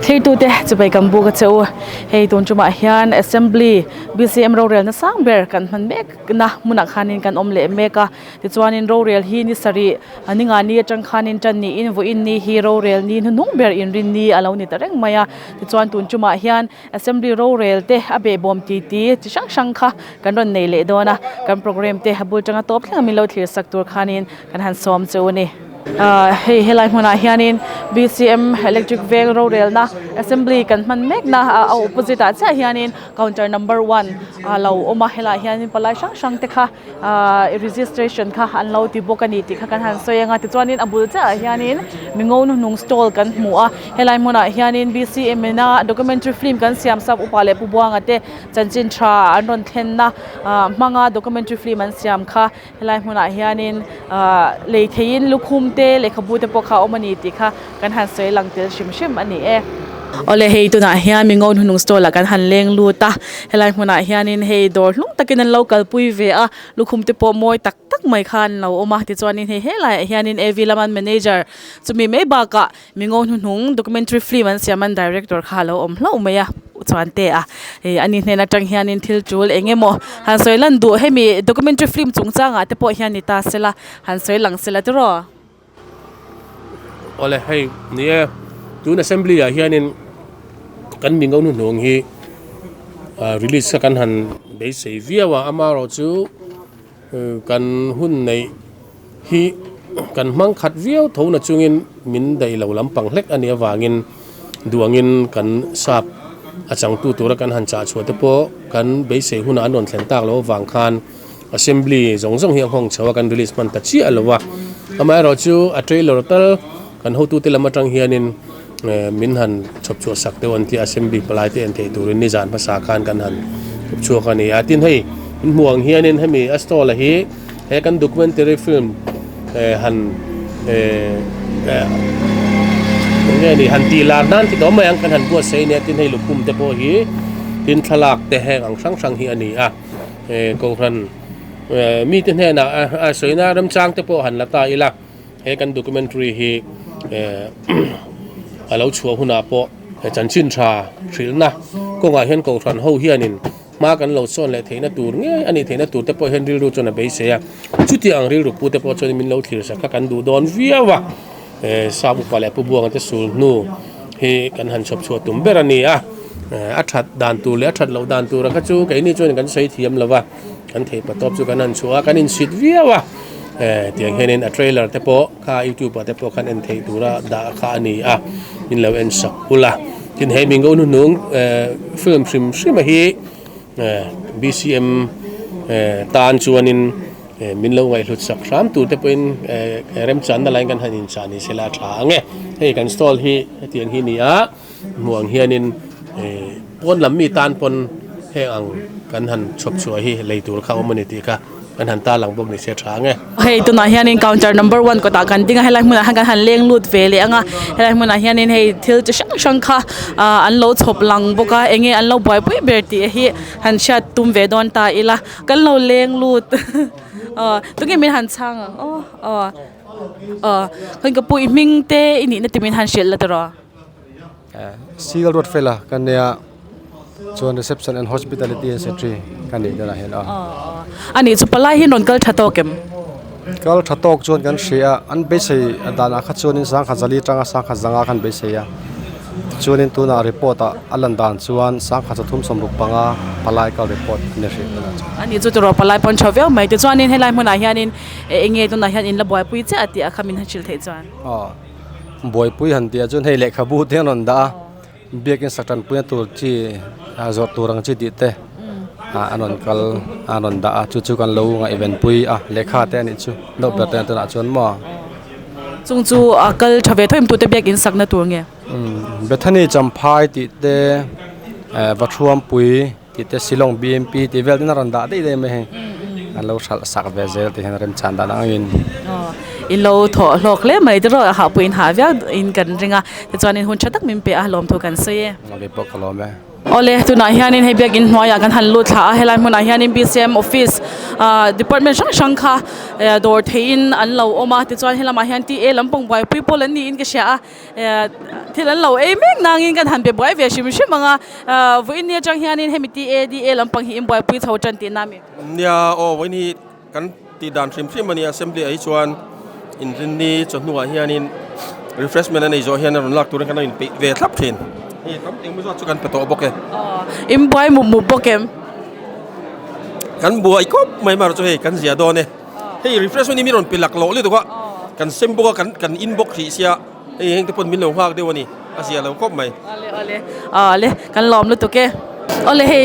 Thleitute chibai kan buk a che u. Hei tun tumah hian Assembly BCM rorelna sang ber kan hman mek na hmunah khanin kan awm leh mek a. Tichuanin rorel hi ni sarih ninga ni atang khanin tan niin vawiin ni hi rorel ni hnuhnung ber inrin ni a lo ni ta reng mai a. Tichuan tun tumah hian Assembly rorel te a behbawm ti ti chi hrang hrang kha kan rawn nei leh dawn a. Kan programme te a bul tanga tawp thleng a min lo thlir sak tur khanin kan han sawm chu a ni. Hei helai hmunah hianin BCM electric veng rorelna assembly kan hman mekna a opposite ah chiah hianin counter number one a lo awm a helaiah hianin palai hrang hrang te kha ahh registration kha an lo ti bawk a ni tih kha kan han sawi ang a tichuanin a bul chiah ah hianin mingo hnuhnung stall kan hmu a helai hmunah hianin BCM ina documentary film kan siam sak upa leh pu Buanga te chanchin tha an rawn thlenna ah hmanga documentary film an siam kha. Helai hmunah hianin ahh lei theiin lukhum te lehkhabu te pawh kha a awm a ni tih kha kan han sawi lang tel hrim hrim a ni e. Awle hei tunah hian mingo hnuhnung stall ah kan han leng lut a helai hmunah hianin hei dawr hlung takin an lo kalpui ve a lukhum te pawh mawi tak tak mai kha an lo awm a tichuanin hei helaiah hianin A V Laman manager chumi mai bakah Mingo hnuhnung documentary film an siam an director kha alo awm hlauh mai a chuan te a ih ani hnen atang hianin thil tul eng emaw han sawi lan duh hemi documentary film chungchangah te pawh hian ni ta sela han sawi lang sela tiraw. Awle hei ni e tun assembly ah hianin kan mingo hnuhnung hi ah release kha kan han beisei viau a amaherawhchu Kan hun neih hi kan hmang khat viau tho na chungin min daih lo lampang hlek a nih avangin duangin kan sap a changtu tura kan han chah chhuah te pawh kan beisei hunah an rawn thlen tak loh avang khan assembly zawng zawng hi a nghawng chho a kan release hman ta chiah lo a amaherawh chu a trailer tal kan hotute lam atang hianin min han chhawp chhuah sak deuh an tia assembly palai te en theih turin nizan hmasa khan kan han chhawp chhuak a ni a tin hei in hmuh ang hianin hemi a stall a hi he kan documentary film han eng nge ni han tih lar nan ti tawh mai ang kan han buatsaih a nia tin hei lukhum te pawh hi tin thlalak te heng ang hrang hrang hi a ni a kohhran mite hnenah a sawina remchang te pawh han la ta ila. He kan documentary hi a lo chhuah hunah pawh he chanchin tha hrilhna kawngah hian kohhran ho hianin hma kan lo sawn leh theihna tur ngei a nih theihna tur te pawh hian rilru chuan a beisei a, chuti ang rilru pu te pawh chuan min lo thlir sak kha kan duh dawn viau a, Sap upa leh Pu Buanga te sul hnu hi kan han chhawp chhuah tum ber a ni a, a that dan tur leh a that loh dan tura kha chu keini chuan kan sawi thiam lo va. Kan thei patawp chu kan han chhuah a, kan insit viau a, eh tiang hianin a trailer te pawh kha youtube ah te pawh khan en theih tura dah kha a ni a, min lo en sak ul a, tin he mingo hnuhnung eh film hrim hrim a hi eh B_C_M eh tan chuanin eh min lo ngaihhlut sak hram tur te pawhin eh remchanna laiin kan han inchah ni sela a tha ang e, hei kan stall hi hetiang hi a ni a. Hmuh ang hianin pawn lam mi tan pawn heng ang kan han chhawp chhuah hi lei tur kha awm a ni tih kha kan han tarlang bawk ni se tha ang e. Hei tunah hianin counter number one kawtah kan ding a helai hmunah hian kan han leng lut ve leh ang a helai hmunah hianin hei thil chi hrang hrang kha ah an lo chhawp lang bawk a eng nge an lo buaipui ber tih hi han hriat tum ve dawn ta ila kan lo leng lut aw tunge min han chhang ang aw aw aw khawi ka pu i hming te i nihna te min han hrilh la tiraw. Seal road fela ka nia chuan reception and hospitality etc ka nih danah hian a. A nih chu palai hi rawn kal tha tawk em? Kal tha tawk chuan kan hria a, an beisei danah kha chuanin sangkhat zali atanga sangkhat zanga khan beisei a, tichuanin tunah report ah a lan dan chuan sangkhat zathum sawmruk panga palai kal report a ni hrih tunah chuan. A nih chu tiraw palai pawn tha viau mai tichuanin helai hmunah hianin eng nge tunah hian in la buaipui chiah tih a kha min han hrilh theih chuan. Aw. Buaipui han tih ah chuan hei lehkhabu te an rawn dah a biakin sak tanpuina tur chi ah zawrh tur ang chi tih te ah an rawn kal an rawn dah a chu chu kan lo ngaihven pui a lehkha te a nih chu deuh ber te tunah chuan maw. Chung chu a kal tha ve tho em tute biakin sakna tur nge? Bethany Champhai tih te eh Vathuampui tih te Shillong B_M_P tih vel ten a rawn dah daih daih mai hei an lo hralh sak ve zel tih hian remchan dan ang angin. Aw i lo thawh hlawk hle mai tiraw hah pawhin hah viau in kan ring a tichuanin hun tha tak min pe a lawmthu kan sawi e. Aw kei pawh ka lawm e. Awle tunah hianin hei biakin hnuaiah kan han lut thla a helai hmunah hianin bcm office ah department hrang hrang kha eh dawr theihin an lo awm a tichuan helamah hian ta lampang buaipui pawl an niin ka hria a eh thil an lo ei mek nangin kan han be buai ve hrim hrim ang a ah vawiin ni atang hianin hemi ta da lampang hi inbuaipui chho tan tihna a mi. Nia aw vawiin hi Kan tih dan hrim hrim a nia assembly ah hi chuan inrinni chawhnuah hianin refreshment a nei zawh hian a rawn lak turin kan lo inpeih ve thlap thin. Hei tam engemaw zawt chu kan pe tawh bawk e. Aw, in buai mup mup bawk em? Kan buai khawp mai mar chu hei kan zia dawn e. Hei refreshment hi mi rawn pe lak loh lutuk a, kan sem bawk a, kan kan in bawk hrih sia, hei heng te pawn min lo nghak deuh a ni. A zia lo khawp mai. Awle awle awle kan lawm lutuk e. Awle hei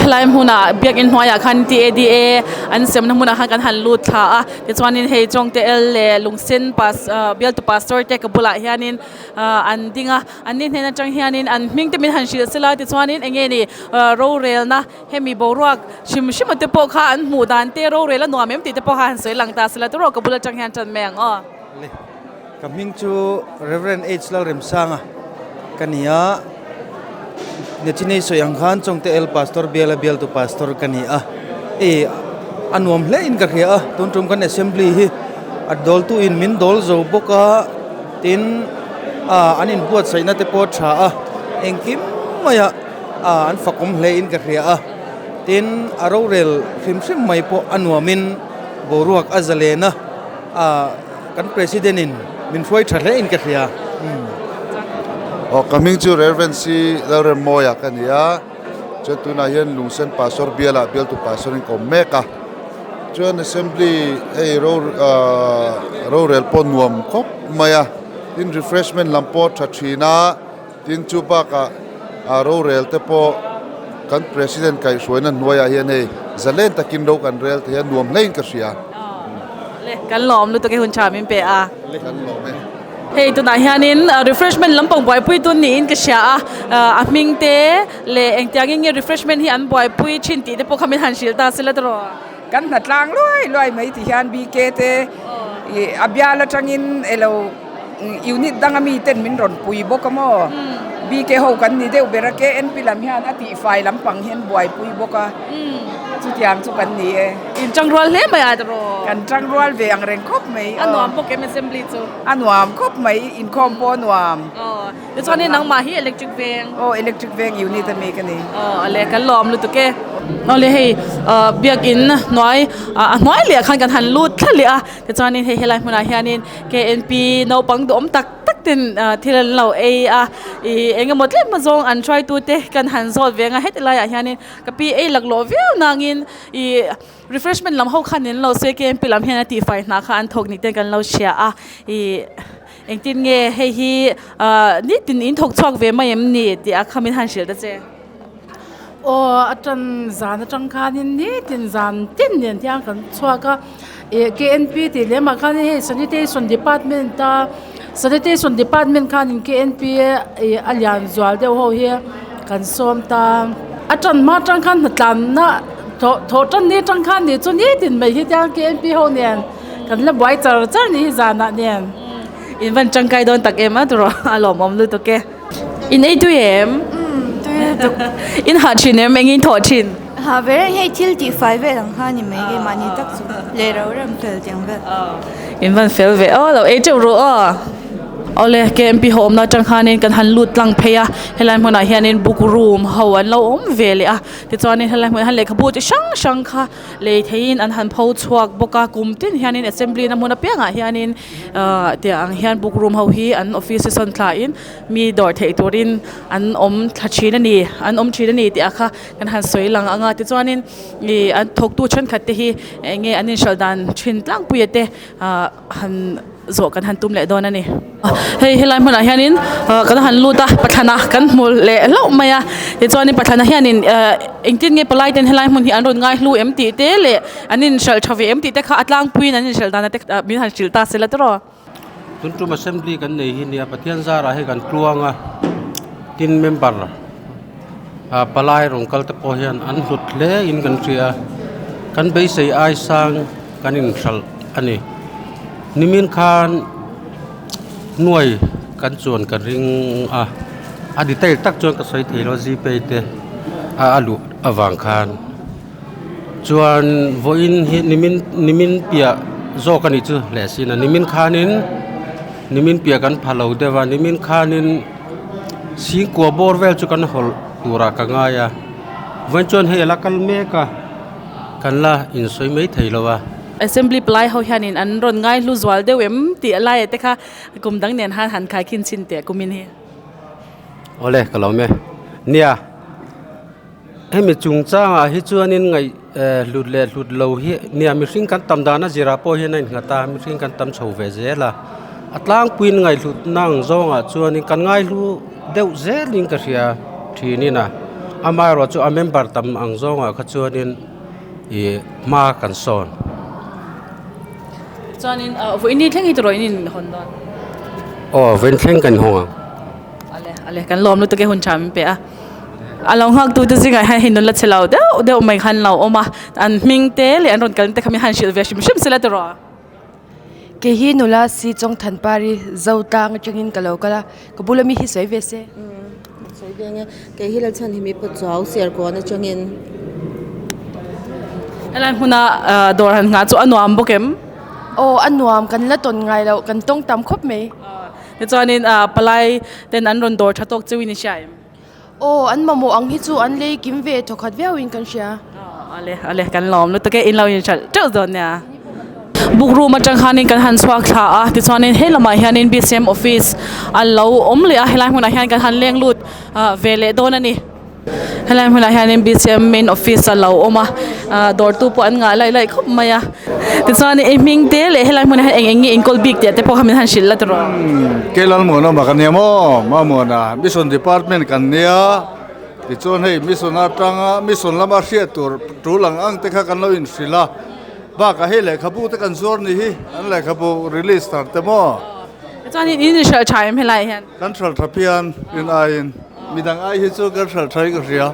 helai hmunah biakin hnuaiah khan TADA an semna hmunah khan kan han lut thla a tichuanin hei Chawngte L leh Lungsen pas bialtu pastor te ka bulah hianin an ding a an ni hnen atang hianin an hming te min han hrilh sela tichuanin eng nge ni rorelna hemi boruak hrim hrim a te pawh kha an hmuh dan te rorel a nuam em tih te pawh kha han sawi lang ta sela tawrh ka bul atang hian tan mai ang aw. Ka hming chu Rev. H. Lalremsanga ka ni a, Nechinei sawi ang khan Chawngte El Pastor biala bialtu Pastor ka ni a, ei a nuam hle in ka hria a, tun tum kan Assembly hi a dawltu in min dawl zo bawk a, tin an inbuatsaihna te pawh a tha a, engkim maiah an fakawm hle in ka hria a, tin a rorel hrim hrim mai pawh a nuamin boruak a zalen a. Kan President in min hruai tha hle in ka hria. Aw ka hming chu Rev. C. Lalremmawia ka ni a, chuan tunah hian Lungsen Pastor bialah bialtu Pastor in ka awm mek a, chuan Assembly hei ro ahh rorel pawh nuam khawp mai a, tin refreshment lam pawh tha thin a, tin chu bakah ah rorel te pawh kan President kaihhruaina hnuaiah hian hei zalen takin ro kan rel thei a nuam hlein ka hria. Le kan lawm lutuk e hun tha min pe a. Le kan lawm e. Hei tunah hianin refreshment lampang buaipui tun niin ka hria a, a hming te leh engtiangin nge refreshment hi an buaipui thin tih te pawh kha min han hrilh ta sela tawh. Kan hna tlang luai luai mai ti hian BK te a bial atangin elo Unit danga miten min rawn pui bawk a maw? BK ho kan ni deuh ber a, KNP lam hian a tihfai lampang hian buaipui bawk a, chutiang chu kan ni e. In tangrual hle mai a tiraw? Kan tangrual ve ang reng khawp mai. A nuam bawk em assembly chu? A nuam khawp mai, inkhawm pawh a nuam. Aw, tichuan nangmah hi electric veng? Aw, electric veng unit a mi ka ni. Aw, ale kan lawm lutuk e. Awle hei biakin hnuai a hnuai leh ah khan kan han lut thla leh a, tichuanin hei helai hmunah hianin KNP naupang duhawm tak tak ten thil an lo ei a ih eng emaw tlem mazawng an hruaitu te kan han zawt ve ang a heti laiah hianin ka pi ei laklawh viau nangin ih refreshment lam ho khan in lo sawi a KNP lam hian a tihfai hna kha an thawk ni ten kan lo hria a ih engtin nge hei hi ah nitin in thawk chhuak ve mai em ni tih a kha min han hrilh ta che. Aw a tan zan atang khanin nitin zan tin nen hian kan chhuak a ih KNP tih lem ah khan hei sanitation department a sanitation department khanin KNP ih a lian zual deuh ho hi kan sawm ta a tan hma atang khan hnatlanna thawh thawh tan ni atang khan nih chu nitin mai hi tiang KNP ho nen kan la buai char char ni hi zanah nen. In van tangkai dawn tak em a tawrh a lawmawm lutuk e. In ei tui em? Umm tui lutuk. In hah thin em? Engin thawh thin? Hah ve reng hei thil tih fai vel ang kha ni mai keimahni tak chu leh ro rem fel tih ang vel. In van fel ve aw lo ei teuh ru aw. Awle KMP ho awmna atang khanin kan han lut tlang phei a helai hmunah hianin book room ho an lo awm ve leh a tichuanin helai hmunah hian lehkhabu chi hrang hrang kha lei theihin an han pho chhuak bawk a kum tin hianin assembly na hmun apiangah hianin Ahh tiang ang hian book room ho hi an office hi sawn thla in mi dawr theih turin an awm thla thin a ni an awm thin a ni tih ah kha kan han sawi lang ang a tichuanin ih an thawktu thenkhat te hi eng nge an inhralh dan thin tlangpuia te ahh han zawh kan han tum leh dawn a ni hei helai hmunah hianin ah kan han lut a pathlana kan hmu leh hlauh mai a tichuanin pathlana hianin ah engtin nge palai ten helai hmun hi an rawn ngai hlu em tih te leh An inhralh tha ve em tih te kha a tlangpuiin an inhralh dan te min han hrilh ta sela tawrh aw. Tun tum assembly kan nei hi nia Pathian zarah hei kan tluang a, tin member ah palai rawn kal te pawh hian an hlut hle in kan hria a, kan beisei ai sang kan inhralh a ni. Nimin khan nuai kan chuan ka ring a. A detail tak chuan ka sawi thei lo Gpay te a a luh avang khan chuan vawiin hi nimin nimin piah zawk a nih chu leh sin a nimin khanin nimin piah kan pha lo deuh a nimin khanin singkua bawr vel chu kan hawlh turah ka ngai a vawiin chuan hei a la kal mek a kan la insawi mai thei lo a. Assembly palai ho hianin an rawn ngai hlu zual deuh em tih a laiah te kha kum dang nen han han khaikhin chhin teh kumin hi. Awle ka lo me. Nia hemi chungchangah hi chuanin ngaih hlut leh hlut lo hi nia mihring kan tam dana zirah pawh hian a innghat a mihring kan tam chho ve zel a a tlangpuiin ngaihhlut na ang zawngah chuanin kan ngaihlu deuh zelin ka hria thinin a amaherawh chu a member tam ang zawngah kha chuanin ih hma kan sawn. Chuanin vawiin ni thleng hi tawh in hawn dawn. Aw vawiin thleng kan hawng ang. Ale ale kan lawm lutuk e hun tha min pe a. A lo nghak tu te zingah hian hei nula chhe lo deuh deuh mai khan lo awm a, an hming te leh an rawn kalna te kha min han hrilh ve hrim hrim sela tawh. Kei hi nula si chawng Thanpari zo tlang atangin ka lo kal a, ka bula mi hi sawi ve se. Sawi ve ang e, kei hi Lalchhan hi mi pawt chuau ser kawn atangin. Helai hmuna dawr han nghah chu a nuam bawk em? Aw a nuam, kan la tawn ngai loh, kan tawng tam khawp mai. Tichuanin palai ten an rawn dawr tha tawk cheuhin i hria em? Aw, an mamawh ang hi chu an lei kim ve thawkhat viauin kan hria. Ale, ale, kan lawm lutuk e, in lo inhralh teuh dawn nia. Book room atang khanin kan han chhuak thla a, tichuanin he lamah hianin BCM office a lo awm leh a, helai hmunah hian kan han leng lut ve leh dawn a ni. Helai hmunah hianin BCM main office a lo awm a, dawrtu pawh an ngah laih laih khawp mai a. Tichuan i hming te leh helai hmunah hian eng eng nge inkawl bik tih te pawh kha min han hrilh la tawh rawh. Kei Lalmuana mak a nia maw? Mamuana, Mission Department kan nia, tichuan hei Mission atanga Mission lama hriat tur tul ang ang te kha kan lo inhrilh a, bakah hei lehkhabu te kan zuar ni hi, an lehkhabu release tar te maw? Tichuan in inhrilh tha em helai hian? Kan hrilh tha phian in aiin. Midang ai hi chu kan hrilh tha in ka hria.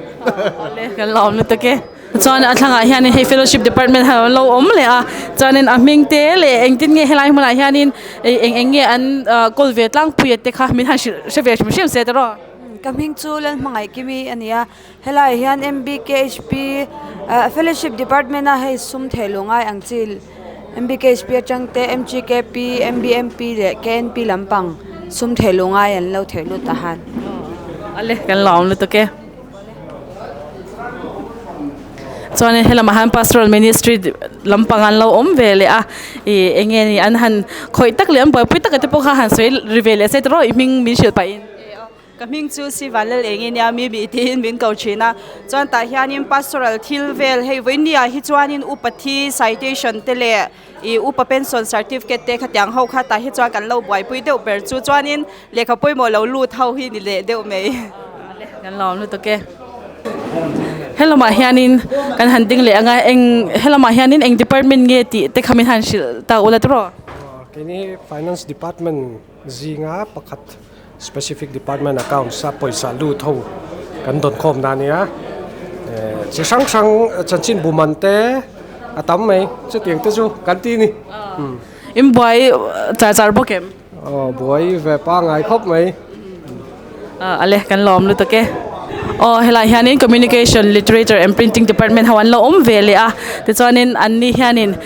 Awle kan la awm lutuk e. Chuan a thlangah hianin hei fellowship department han an lo awm leh a, chuanin a hming te leh engtin nge helai hmunah hianin eng eng nge an kawl ve tlangpui a te kha min han hrilh hre ve hrim hrim se tawh rawh. Ka hming chu Lalhmangaihkimi a ni a, helaiah hian MBKHP fellowship department a hei sum theh luh ngai ang chi MBKHP atang te MGKP, MBMP leh KNP lampang sum theh luh ngai an lo theh lut ta han. Ale kan la awm lutuk e. Chuanin helamah hian pastoral ministry lampang an lo awm ve leh a ih eng nge ni an han khawih tak leh an buaipui tak te pawh kha han sawi ri ve leh se tiraw i hming min hrilh pahin. Ka hming chu Sivan Laleng nia mi bih tiin min ko thin a, chuan tah hianin pastoral thil vel hei vawinia hi chuanin upa thi citation te leh ih upa pension certificate te khatiang ho kha tah hi chuan kan lo buaipui deuh ber chu chuanin lehkha pawimawh lo lut ho hi ni leh deuh mai. Kan lawm lutuk e. Helamah hianin kan han ding leh anga eng helamah hianin eng department nge tih te kha min han hrilh ta ula tiraw? Keini finance department zinga pakhat Specific Department Accounts a pawisa lut ho kan dawn khawm na ania chi hrang hrang chanchin bu man te a tam mai chutiang te chu kan ti ni. In buai char char bawk em? Aw buai ve pangai khawp mai. Ale kan lawm lutuk e. Aw helai hianin Communication, Literature and Printing Department ho an lo awm ve leh a tichuanin an ni hianin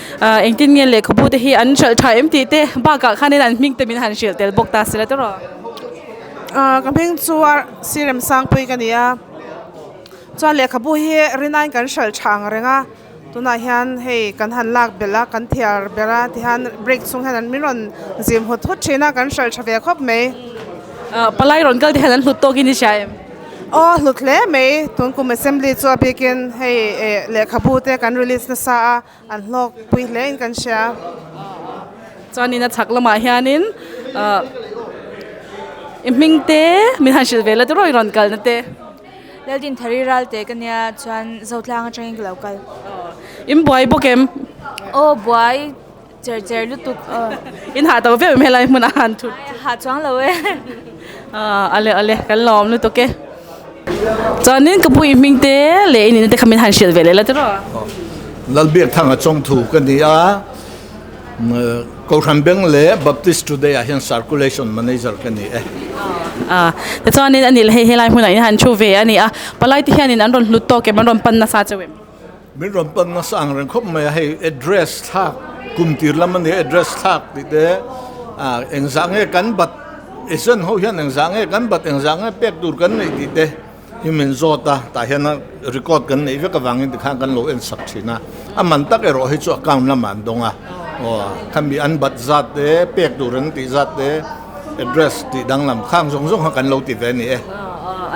engtin nge lehkhabu te hi an hralh tha em tih te bakah khanin an hming te min han hrilh tel bawk ta sila tawh. Ka hming chu Sir Remsangpui ka ni a chuan lehkhabu hi rinain kan hralh tha ang reng a tunah hian hei kan han lak belh a kan thiar ber a tihian break chhung hian an min rawn zim hut hut thin a kan hralh tha ve khawp mai. Palai rawn kal te hian an hlut tawkin i hria em? Aw hlut hle mai tun kum assembly chu a bikin hei lehkhabu te kan release nasa a An hlawk pui hle in kan hria. Chuanin a chhak lamah hianin i hming te min han hrilh ve la tiraw i rawn kalna te. Laldin Thari Ralte ka nia chuan Zotlang atangin ka lo kal. In buai bawk em? Aw buai cher cher lutuk aw. In hah tawh viau em helai hmunah han thut? Hah chuang lo e. Ale ale kan lawm lutuk e. Chuanin ka pu i hming te leh i nihna te kha min han hrilh ve leh la tiraw? Lalbiakthanga chawngthu ka ni a, Kohhran Beng leh Baptist Today ah hian Circulation Manager ka ni e. A, tichuanin a ni hei helai hmunah in han thu ve a ni a, palai te hianin an rawn hlut tawk em, an rawn pan nasa chauh em? Min rawn pan nasa ang reng khawp mai a, hei address thlak kum tir lam a ni a, address thlak tih te ah engzah nge kan bat agent ho hian engzah nge kan bat engzah nge pek tur kan neih tih te hi min zawt a, tah hian record kan neih vek avangin tikhan kan lo en sak thin a, a man tak erawh hi chu account lamah an dawng a, aw khami an bat zat te pek tur an tih zat te address tih danglam khang zawng zawng kha kan lo ti ve a ni e.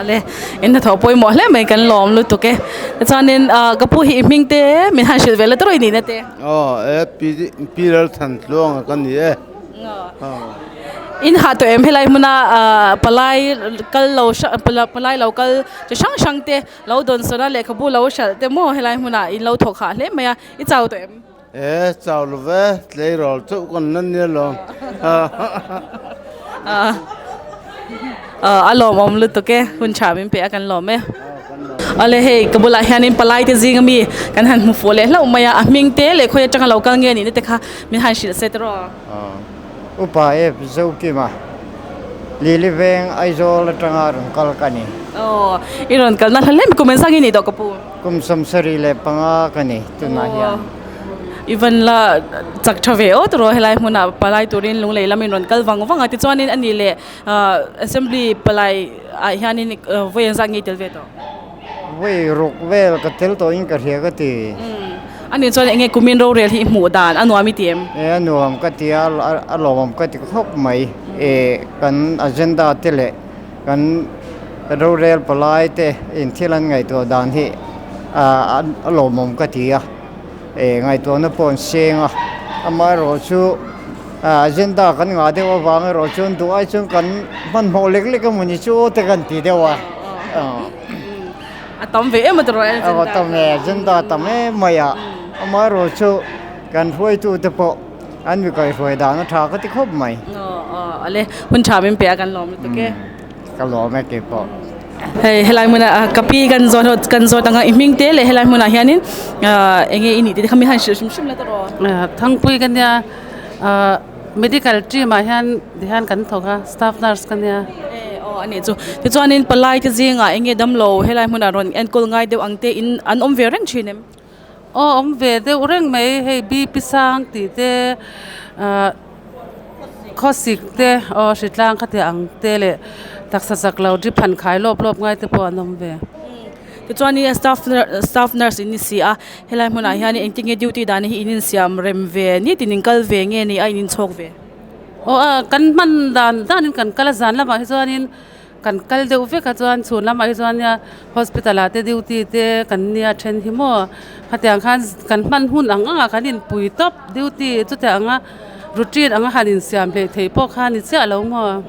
Ale in hnathawh pawimawh hle mai kan lawm lutuk e, tichuanin ka pu hi i hming te min han hrilh ve la tawrh i nihna te. Aw e pi pi Lalthantluanga ka ni e. In hah tawh em helai hmuna palai kal lo palai lo kal chi hrang hrang te lo dawn sawn a lehkhabu lo hralh te maw helai hmunah in lo thawk hah hle mai a i chau tawh em? E chau lo ve tleirawl chauh kan la nia lo. A lawmawm lutuk e, hun tha min pe a kan lawm e. Awle hei ka bulah hianin palai te zing ami kan han hmu fuh leh hlauh mai a, a hming te leh khawi atanga lo kal nge nih na te kha min han hrilh se tawh. Upa ep Zokima, Lili veng Aizawl atanga rawn kal ka ni. Aw, i rawn kal na hla hle mai, kum engzah nge nih tawh ka pu? Kum 75 ka ni tunah hian. I van la chak tha ve aw tawh helai hmunah palai turin lunglei lamin rawn kal vang vang a tichuanin a nih leh assembly palai ah hianin vawi engzat nge i tel ve tawh? Vawi ruk vel ka tel tawhin ka hria ka ti. A nih chuan enge kumin rorel hi i hmuh dan a nuam i ti em? E a nuam ka ti a, a lawmawm ka ti khawp mai. E kan agenda te leh kan rorel palai te in thil an ngaihtuah dan hi a lawmawm ka ti a. E ngaihtuahna pawh an seng a, amaherawh chu agenda kan ngah deuh avang erawh chuan duh ai chuan kan hmanhmawh lek lek emaw ni chu aw te kan ti deuh a. A tam ve em a tawrh agenda. A tam e, agenda a tam em mai a, amaherawh chu kan hruaitu te pawh an mi kaihhruai dan a tha ka ti khawp mai. Aw ale hun tha min pe a kan lawm lutuk e. Ka lawm e keipawh. Hei helai hmuna ka pi kan zawt kan zawt anga i hming te leh helai hmunah hianin eng nge i nih tih te kha mi han hrilh hrim hrim la tawh rawh. Thangpui ka nia medical team ah hian tihian kan thawk a staff nurse ka nia. E aw a nih chu tichuanin palai te zingah eng nge damlo helai hmunah rawn enkawl ngai deuh ang te in an awm ve reng thin em? Aw awm ve deuh reng mai hei BP sang tih te ah khawsik te aw hritlang khatiang ang te leh taksa chak lo drip han khai lawp lawp ngai te pawh an awm ve. Tichuan staff staff nurse in ni si a helai hmunah hian engtin nge duty dan hi in insiam rem ve nitin in kal ve nge ni a in inchhawk ve? Aw a kan hman dan danin kan kal a zan lamah hi chuanin Kan kal deuh vek a chuan chhun lamah hi chuan nia hospital ah te duty te kan nia then hi maw khatiang khan kan hman hun ang ang ah kan inpui tawp duty chutiang anga routine anga han insiam hleih theih pawh kha ni chiah lo maw.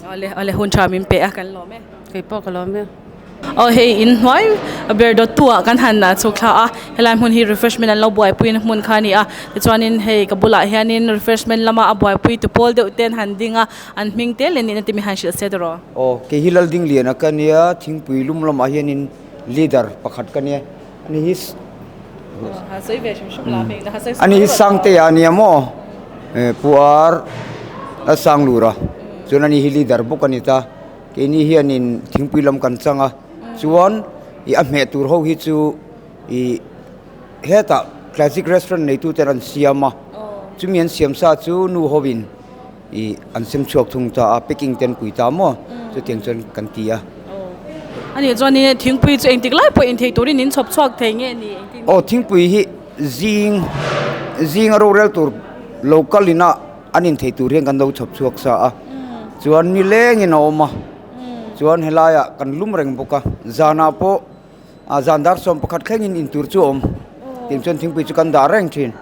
Awle awle hun tha min pe a kan lawm e. Kei pawh ka lawm e. Aw hei in hnuai ber dawt tu ah kan han chhuk thla a helai hmun hi refreshment an lo buaipui na hmun kha a ni a tichuanin hei ka bulah hianin refreshment lama a buaipui tu pawl deuh te an han ding a. An hming te leh nihna te mi han hrilh se tawh. Aw, kei hi Laldingliana ka nia, thingpui lum lamah hianin leader pakhat ka nia. Ani hi Ani hi Sangtea a nia maw? Pu Ar Lalsanglura chuan ani hi leader bawk a ni ta. Keini hianin thingpui lam kan chang a, chuan ih a hmeh tur ho hi chu ih hetah classic restaurant neitute an siam a, chumi an siam sa chu nu hovin. Ih an sem chhuak thung ta a, packing te an pui ta maw? Chutiang chuan kan ti a. Ani chuan i thingpui chu engtik lai pawh inthei turin in chhawp chhuak thei nge ni engtin nge? Aw thingpui hi zing zing a rorel tur local ina an inthei tur hian kan lo chhawp chhuak sa a. Chuan nilengin a awm a, chuan helaiah kan lum reng bawk a, zanah pawh A zan dar 11 thlengin in tur chu a awm. Tiang chuan thingpui chu kan dah reng thin.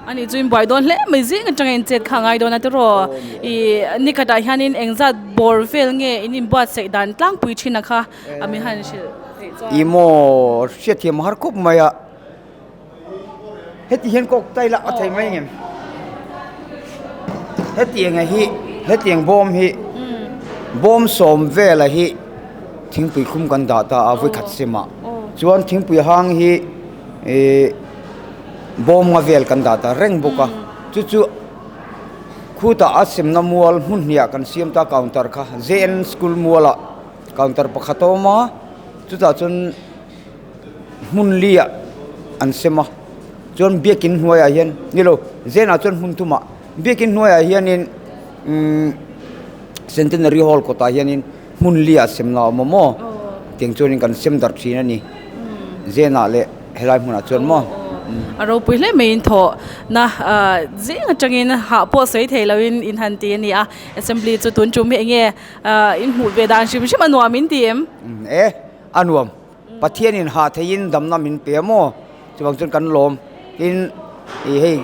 Ani chu in buai dawn hle mai zing atanga in chet kha a ngai dawn a tiraw. I nikhatah hianin engzat bawr vel nge in inbuatsaih dan tlangpui thin a kha a min han hrilh theih chuan. I maw hriatthiam a har khawp mai a. Heti hian kawk taila a thei mai ngem. Hetiang hi hetiang bawm hi bawm sawm vela hi thingpui khum kan dah ta a vawikhat semah chuan thingpui hang hi ih bawm nga vel kan dah ta reng bawk a chu chu. Khutah a semna mual hmun hniah kan siam ta counter kha JN school mualah counter pakhat a awm a chutah chuan hmun liah an sem a chuan biakin hnuaiah hian ni lo JN ah chuan hmun thumah biakin hnuaiah hianin umm centenary hall kawtah hianin hmun liah semna a awm a maw tiang chuanin kan sem darh thin a ni JN ah leh. Helai hmunah chuan maw? A ropui hle mai in thawh na zing atangin hah pawh sawi thei loin in han ti a ni a, assembly chu tun tum hi eng nge in hmuh ve dan hrim hrim a nuam in ti em? E, a nuam. Pathianin hah theiin damna min pe a maw? Chuvang chuan kan lawm. Tin, ih hei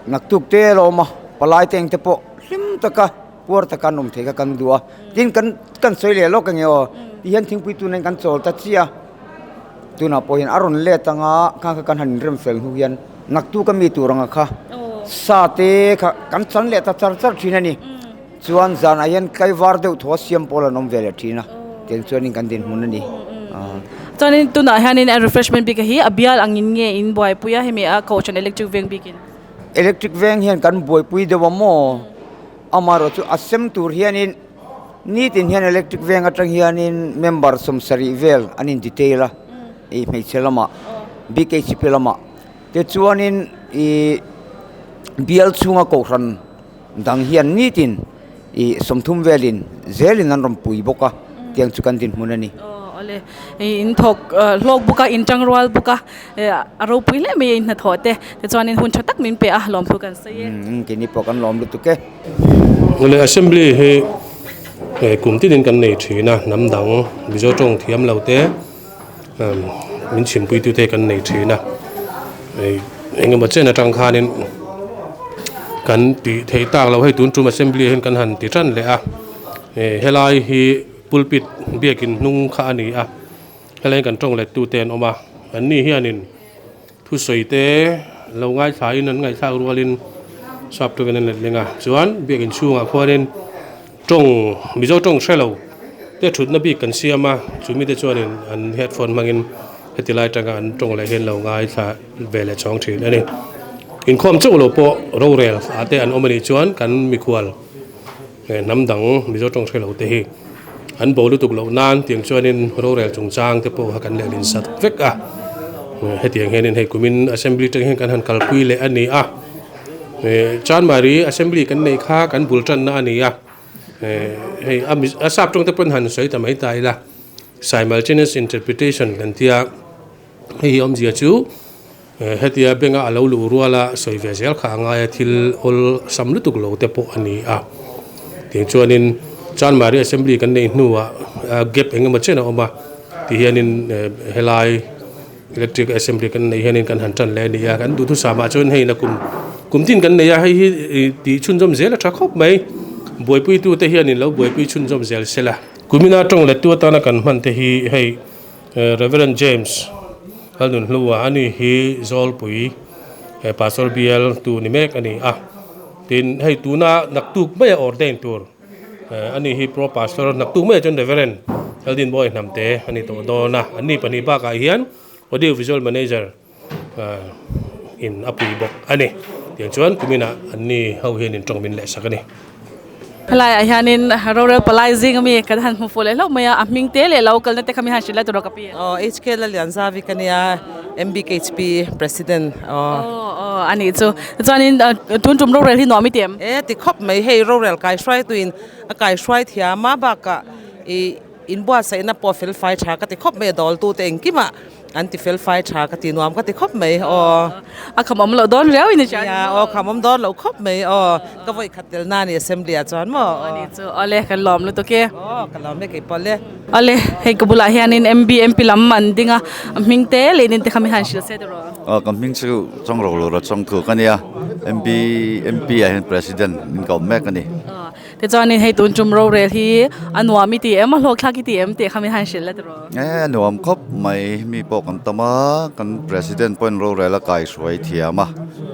naktuk te a lawm a, palai te engte pawh hlim taka puar taka an awm thei kha kan duh a. Tin, kan kan sawi leh lawk eng nge aw? Tihian thingpui tunin kan chawl ta chiah a. Tunah pawh hian a rawn let anga kha kha kan han inrem fel hnu hian naktuk a mi tur anga kha sa te kha kan chan leh ta char char thin a ni. Chuan zanah hian tlaivar deuh thaw a siam pawl an awm ve leh thin a, tiang chuanin kan dinhmun a ni. Chuanin tunah hianin a refreshment bik hi a bial angin nge in buaipui a hemi a kohhran electric veng bikin? Electric veng hian kan buaipui deuh a maw? Amaherawhchu a sem tur hianin. Nitin hian electric veng atang hianin member sawmsarih vel an in detail a ih hmeichhe lamah BKCP lamah tichuanin ih bial chhunga kohhran dang hian nitin ih sawmthum velin zelin an rawn pui bawk a tiang chu kan dinhmun a ni. Aw awle ih in thawk hlawk bawk a in tangrual bawk a a ropui hle mai a in hnathawh te tichuanin hun tha tak min pe a lawmthu kan sawi e. Umm keini pawh kan lawm lutuk e. Awle assembly hi kum tinin kan nei thin a hnam dang Mizo tawng thiam lo te min chhimpui tu te kan nei thin a engemaw chen atang khanin kan tih theih tak lo hei tun tum assembly hian kan han ti tan leh a helai hi pulpit biakin hnung kha a ni a helai kan tawng let tu te an awm a an ni hianin. Thusawi te lo ngaithlain an ngaihthlak rualin sap tawngin an let leng a, chuan biakin chhungah khuanin tawng Mizo tawng hre lo te thutna bik kan siam a, chumi te chuanin an headphone hmangin heti lai atanga an tawng leh hian lo ngaithla ve leh chhawng thin a ni. Inkhawm chauh lo pawh rorel ah te an awm a nih chuan kan mikhual hnam dang Mizo tawng hre lo te hi an bo lutuk loh nan tiang chuanin rorel chungchang te pawh kha kan leh lin sat vek a hetiang hianin hei kumin assembly tang hian kan han kalpui leh a ni a chanmari assembly kan neih kha kan bul tanna a ni a hei a sap tawng te pawn han sawi ta mai ta ila simultaneous interpretation kan tia hei hi awmzia chu hetia benga a lo luh ruala sawi ve zel kha a ngai a thil awl sam lutuk lo te pawh a ni a tiang chuanin chanmari assembly kan neih hnuah gap eng emaw chen a awm a ti hianin helai electric assembly kan neih hianin kan han tan leh a ni a kan duhthusam ah chuan hei nakum kum tin kan nei a hei hi tih chhunzawm zel a tha khawp mai buaipui tu te hianin lo buaipui chhunzawm zel sela kumina tawng lettu atana kan hman te hi hei. Rev. James Lalnunhlua a ni hi Zawlpui Pastor bial tu ni mek a ni a, tin hei tuna naktuk maia ordain tur a ni hi Pro Pastor naktuk maiah chuan Rev. Laldinbawi Hnamte a ni tawh dawn a, an ni pahnih bakah hian Audio Visual Manager in a pui bawk a ni. Tiang chuan kuminah an ni ho hian in tawng min leh sak a ni. Helaiah hianin rorel palai zing ami kan han hmu fuh leh hlauh mai a, a hming te leh lo kalna te kha mi han hrilh lai tur a ka pi. Aw HK Lalianzavi ka nia MBKHP President aw. Aw aw a nih chu. Tichuanin tun tum rorel hi nuam i ti em? E ti khawp mai hei rorel kaihruaituin a kaihruai thiam a bakah ih inbuatsaihna pawh fel fai tha ka ti khawp mai a dawltute engkimah An ti fel fai tha ka ti nuam ka ti khawp mai aw. A kham awm loh dawn riau in i hria. Nia aw kham awm dawn loh khawp mai aw. Ka vawi khat tel na ni assembly ah chuan maw aw. Ani chu awle kan lawm lutuk e. Aw ka lawm e kei pawh le. Awle hei ka bulah hianin MBMP lam an ding a hming te leh in te kha mi han hrilh se tiraw. Aw ka hming chu Chawngro Lura Chawngthu ka nia MBMP ah hian president min ka awm mek a ni. Tichuanin hei tun tum rorel hi a nuam i ti em a hlawkthlak i ti em tih kha min han hrilh la tiraw? E a nuam khawp mai, mi pawh kan tam a, kan president pawhin rorel a kaihruai thiam a,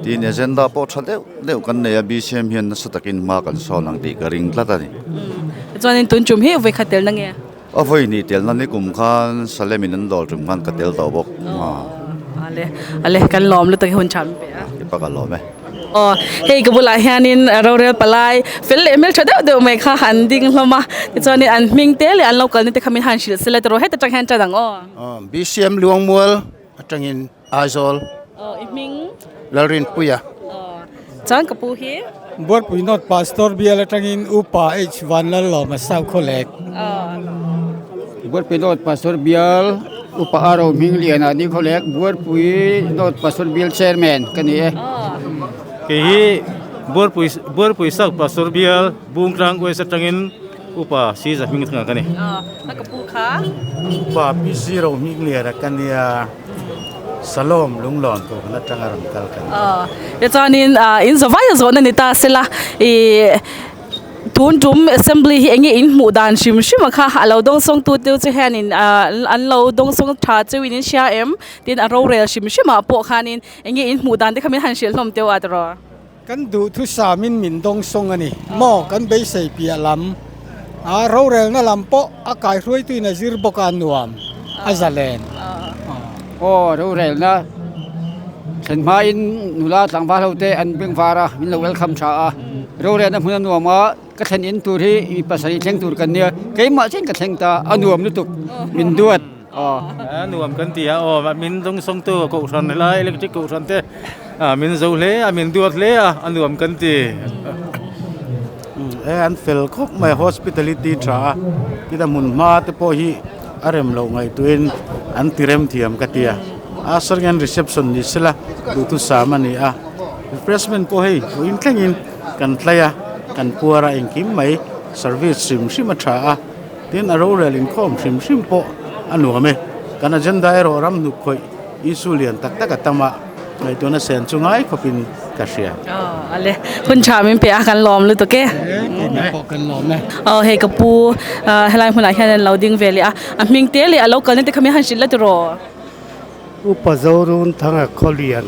tin agenda pawh tha deuh deuh kan nei a, BCM hian nasa takin hma kan sawn ang tih ka ring tlat a ni. Tichuanin tun tum hi vawikhat telna nge? A vawi hnih telna ni kum khan Salem in an dawr tum khan ka tel tawh bawk. Ale, ale kan lawm lutuk hi hun tha min pe a. Kepa ka lawm e. Aw hei ka bulah hianin rorel palai fel leh hmeltha deuh deuh mai kha an ding hlawm a tichuanin an hming te leh an lo kalna te kha min han hrilh sela tiraw heta tang hian tan ang aw. Aw BCM Luangmual atangin Aizawl. Aw i hming? Lalrinpuia. Aw chuan ka pu hi? Buarpui North Pastor bial atangin Upa H Vanlallawma Saukhawlek. Aw. Buarpui North Pastor bial Upa Aro Hmingliana Nikhawlek Buarpui North Pastor bial Chairman ka ni e. Kei hi Buarpui Buarpui South Pastor bial Bungtlang West atangin Upa Siza Hmingthanga ka ni. Aw ka pu kha? Upa PC Rohmingliana ka nia. Salom lunglawn tur kan atanga rawn kal kan ni. Aw, tichuanin in zavai a zawhna ni ta sela ih tun tum assembly hi enge in hmuh dan hrim hrim a kha a lo dawngsawng tu te chu hianin an lo dawngsawng tha cheu in in hria em tin a rorel hrim hrim ah pawh khanin enge in hmuh dan te kha min han hrilh hlawm teuh a tiraw. Kan duhthusam in min dawngsawng a ni maw kan beisei piah lam a rorelna lam pawh a kaihruaituin a zir bawk a nuam a zalen. Aw rorelna thlen hmain nula tlangval ho te an beng var a min lo welcome tha a rorelna hmun a nuam a ka thlen in tur hi mi pasarih thleng tur kan nia keimah chian ka thleng ta a nuam lutuk min duat. Aw a nuam kan ti a aw min dawngsawng tu kohhran helai electric kohhran te ah min zo hle a min duat hle a a nuam kan ti. He an fel khawp mai hospitality tha a tuna hmun hma te pawh hi a rem loh ngaihtuahin an ti rem thiam ka ti a a sawn reception ni sela duhthusam a ni a refreshment pawh hei vawiin thlengin kan tlai a kan puar a engkim mai service hrim hrim a tha a. Tin, a rorel inkhawm hrim hrim pawh a nuam e. Kan agenda erawh ram hnuk khawih issue lian tak tak a tam a, ngaihtuahna sen chu ngai khawpin ka hria. Aw ale, hun tha min pe a kan lawm lutuk e. Keimah pawh kan lawm e. Aw hei ka pu helai hmunah hian an lo ding ve leh a, a hming te leh a lo kalna te kha min han hrilh la tiraw? Upa Zorun Thanga Khawlian,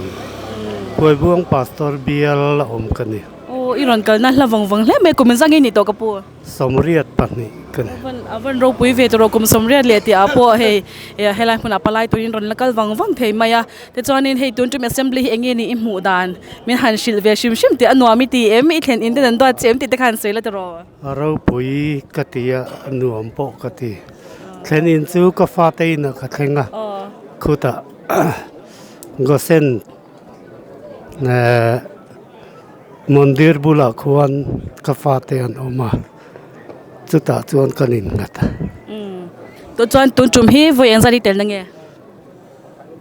Puaibuang Pastor bial a awm ka ni. Aw i rawn kalna hla vang vang hle mai, kum inzang i nih tawh ka pu. 22 ka ni. A van ropui ve tawh rawh kum 80 leh tih ah pawh hei helai hmunah palai turin rawn la kal vang vang thei mai a. Tichuanin hei tun tum assembly hi eng nge ni i hmuh dan min han hrilh ve hrim hrim tih a nuam i ti em i thlen in ten an duat che em tih te kha han sawi la tawh. A ropui ka ti a, a nuam pawh ka ti. Thlen in chu ka fate inah ka thleng a, khutah Gosen eh. Mandir bulah khuan ka fate an awm a, chutah chuan kan innghat a. Umm, tun chuan tun tum hi vawi engzat i telna nge?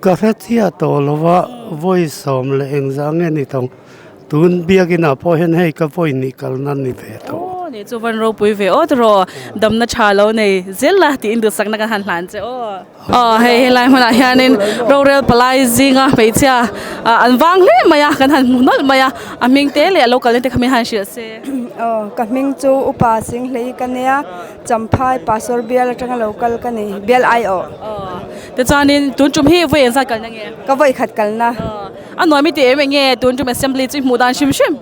Ka hre chiah tawh lo va, vawi sawm leh engzah nge ni tawng. Tun biakinah pawh hian hei ka vawi nih kalna ni ve tawh. Aw ni chu van ropui ve aw tiraw, damna tha lo nei zel la tiin duhsakna kan han hlan che aw. Aw hei helai hmunah hianin rorel palai zinga hmeichhia ah an vang hle mai a kan han hmu nawlh mai a a hming te leh a lo kalna te kha min han hrilh se. Aw ka hming chu upa Singhlei ka nia Champhai Pastor bial atanga lo kal ka ni bial aiawh. Aw tichuanin tun tum hi vawi engzat kalna nge? Ka vawi khat kalna. Aw a nuam i ti em eng nge tun tum assembly chu i hmuh dan hrim hrim?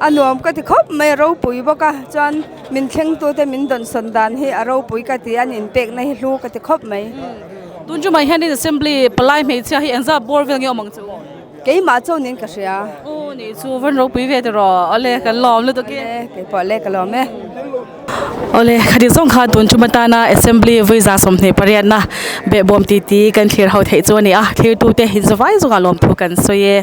A nuam ka ti khawp mai a ropui bawk a chuan min thlengtute min dawnsawn dan hi a ropui ka ti a an inpekna hi hlu ka ti khawp mai. Tun chu mai hianin assembly palai hmeichhia hi engzat bawr vel nge awm ang chu? Keimah chuan in ka hria. Aw nih chu van ropui ve tiraw awle kan lawm lutuk e. Awle keipawh le ka lawm e. Awle khati zawng kha tun chuma tana assembly vawiza 28 na behbawm titi kan thlir ho theih chu a ni a thlirtute inzawai zawngah lawmthu kan sawi e.